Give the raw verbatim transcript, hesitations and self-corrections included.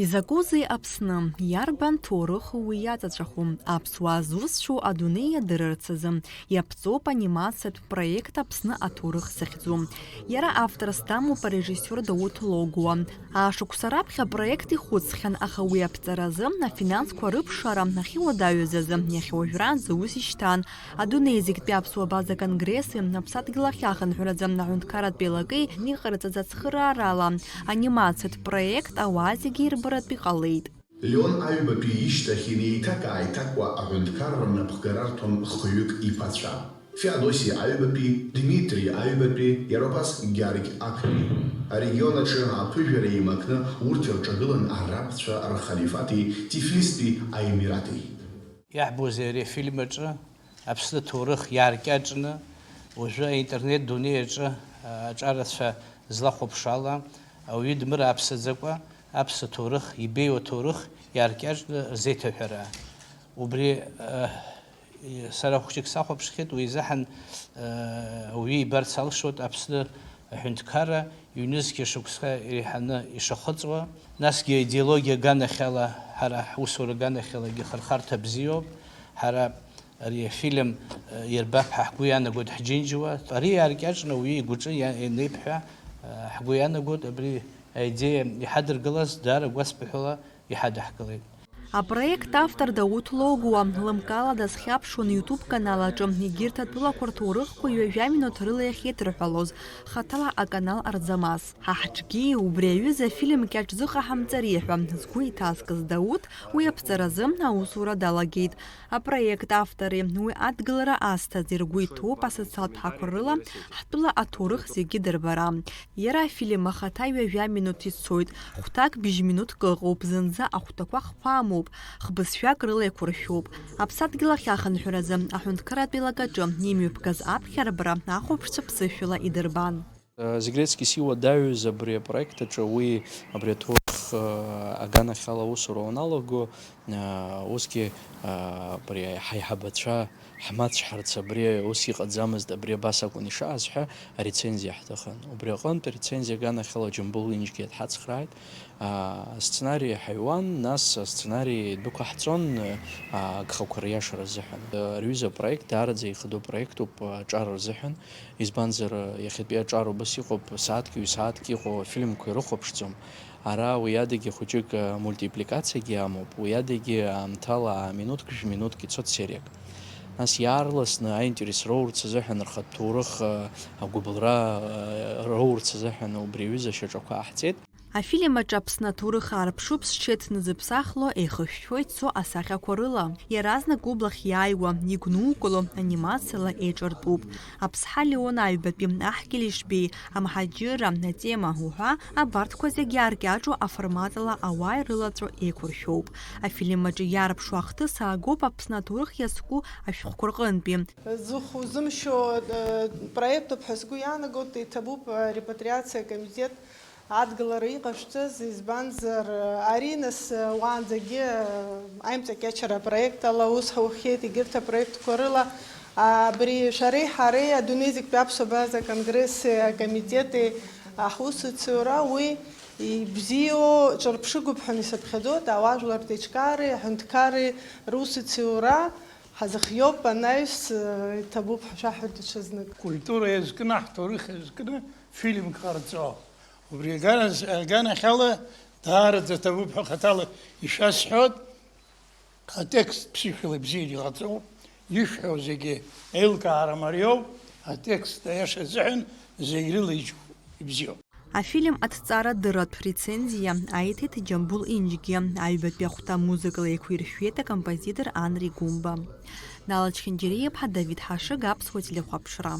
Изакәызеи Аԥсны? Иарбан ҭоурыху уи иаҵаҵәаху? Аԥсуаа зусҭцәоу адунеи иадырырц азы иаԥҵоуп анимациатә проект Аԥсны аҭоурых захьӡу. Иара авторс дамоуп арежиссиор Дауҭ Логуа. Аашықәса раԥхьа апроект ихәыцхьан, аха уи аԥҵаразы, афинансқәа рыԥшаара ахьуадаҩыз азы, иахьа уажәраанӡа ус ишьҭан. Адунеи зегьтәи аԥсуа абаза конгресси Аԥсадгьыл ахь ахынҳәраӡа аҳәынҭқарратә еилакеи иҟарҵаз ацхыраарала, анимациатә проект ауаа зегьы ирбаратәы иҟалеит. Леон Аҩбатәи ишьҭахь инеиҭак-ааиҭакуа аҳәынҭқарра рнапхгара рҭон хҩык иԥацәа. Феодосиа Аҩбатәи, Дмитри Аҩбатәи, иара убас Гьаргь Актәи. Арегион аҿы аԥыжәара еимакны урҭ ирҿагылан арабцәа рхалифати Тифлистәи аемирати. Иаҳбозеи ари афильм аҿы? Аԥсны аҭоурых иааркьаҿны, уажәы аинтернет дунеи аҿы, а, аҿарацәа злахәаԥшуа ала, ауаҩы дмырааԥсаӡакәа аԥсуа ҭоурых, ибеиоу аҭоурых иааркьаҿны рзеиҭаҳәара. Убри, а, сара хәыҷык сахәаԥшхьеит, уи изыҳәан, а, ауаҩы ибарц алшоит Аԥсны аҳәынҭқарра ҩнызқьи шықәсқәа иреиҳаны ишахыҵуа, насгьы аидеологиа аганахьала, ҳара ҳусура аганахьалагьы хырхарҭа бзиоуп, ҳара ари афильм, э, ирбап ҳәа ҳгәы иаанагоит ҳџьынџьуа. Ари иааркьаҿны ауаҩы игәаҿы иа-, ианеиԥҳәа, э, ҳгәы иаанагоит абри аидеиа иҳадыргалаз даара гәазҭо ҳәала иҳадаҳкылеит. Апроект автор Дауҭ Логуа лымкаала дазхьаԥшуан YouTube канал аҿы, егьырҭ атәылақәа рҭоурыхқәа ҩажәа минуҭ рыла иахьеиҭырҳәалоз, хаҭала аканал Арзамас. Ҳа ҳҿгьы убри аҩыза афильм кьаҿ зыҟаҳамҵари ҳәа згәы иҭаскыз Дауҭ уи аԥҵаразы аусура далагеит. Апроект автори уи адгылара азҭази ргәы иҭоуп асоциалтә ҳақәа рыла ҳтәыла аҭоурых зегьы дырбара. Иара афильм ахаҭа ҩажәа минуҭ ицоит, хәҭак бжь минуҭк ыҟоуп, зынӡа ахәҭақәа хԥа амоуп, хбызшәак рыла еиқәыршәоуп. Аԥсадгьыл ахь ахынҳәразы аҳәынҭқарратә еилакаҿы имҩаԥгаз аԥхьарбара ахәаԥшцәа ԥсышәала идырбан. Зегь реиҵкьыс иуадаҩыз абри апроект аҿы уи абри аҭоурых, э, аганахьала аусура уаналаго, э, усгьы, э, абри ҳаиҳабацәа ҳмацәҳарц абри ус иҟаӡамызт, абри абас акәын ишааз ҳәа арецензиа ҳҭахын. Убри аҟынтә арецензиа аганахьала Џьамбул Инџьгьиа дҳацхрааит. А, асценари ҳаҩуан, нас асценари дәықәаҳҵон, а, агхақәа риашара азыҳәан. Рҩыза апроект даараӡа ихадоу проектуп аҿар рзыҳәан, избанзар, иахьатәи аҿар убас иҟоуп, сааҭк, ҩ-сааҭк иҟоу афильмқәа ирыхәаԥшӡом. Ара уи адагьы хәыҷык, а, мультипликациагьы амоуп, уи адагьы аамҭала, а, минуҭк, жәа-минуҭк ицоит сериак. Нас иаарласны аинтерес роурц азыҳәан, рхатә ҭоурых, а, агәыбылра, а, роурц азыҳәан убри аҩыза ашьаҿақәа ҟаҳҵеит. Афильм аҿы Аԥсны аҭоурых аарԥшуп зҽеиҭнызыԥсахло, еихышәшәо ицо асахьақәа рыла. Иаразнак ублахь иааиуа, игәнукыло анимациала еиҿартәуп. Аԥсҳа Леон Аҩбатәи, Аҳ Гелишбеи, Амҳаџьырра, атема уҳәа, абарҭқәа зегьы ааркьаҿу аформатала ауаа ирылаҵәо еиқәыршәоуп. Афильм аҿы иаарԥшу ахҭыс аагоуп Аԥсны аҭоурых иазку ашәҟәқәа рҟынтәи. Зыхә узымшьо, э, проектуп ҳәа сгәы иаанагоит, иҭабуп, э, репатриациа акомитет адгылара иҟашәҵаз, избанзар, ари нас, уаанӡагьы, аимҵакьачара апроект ала аус ҳаухьеит, егьырҭ апроектқәа рыла, абри шәареи ҳареи адунеи зегьтәи аԥсуа абаза конгресси акомитети ҳусеицура, уи ибзиоу ҿырԥшыгоуп ҳәа исыԥхьаӡоит, ауаажәларратә еиҿкаареи аҳәынҭқарреи русеицура ҳазыхиоуп, анаҩс, иҭабуп ҳәа шәаҳәоит даҽазнык. Культура иазкны, ҳҭоурых иазкны фильмк ҟарҵо. Убри аганахьала даараӡа ҭабуп ҳәа хаҭала ишәасҳәоит. Атекст ԥсышәала ибзианы иҟаҵоуп, ишәҳәо зегьы еилкаара мариоуп, атекст аиаша азыҳәан зегь рыла иџьоуп, ибзиоуп. Афильм аҭҵаарадырратә рецензиа аиҭеит Џьамбул Инџьгьиа, аҩбатәи ахәҭа музыкала еиқәиршәеит акомпозитор Анри Гәымба. Нала Чхинџьариа-иԥҳа, Давид Ҳашыг, Аԥсуа телехәаԥшра.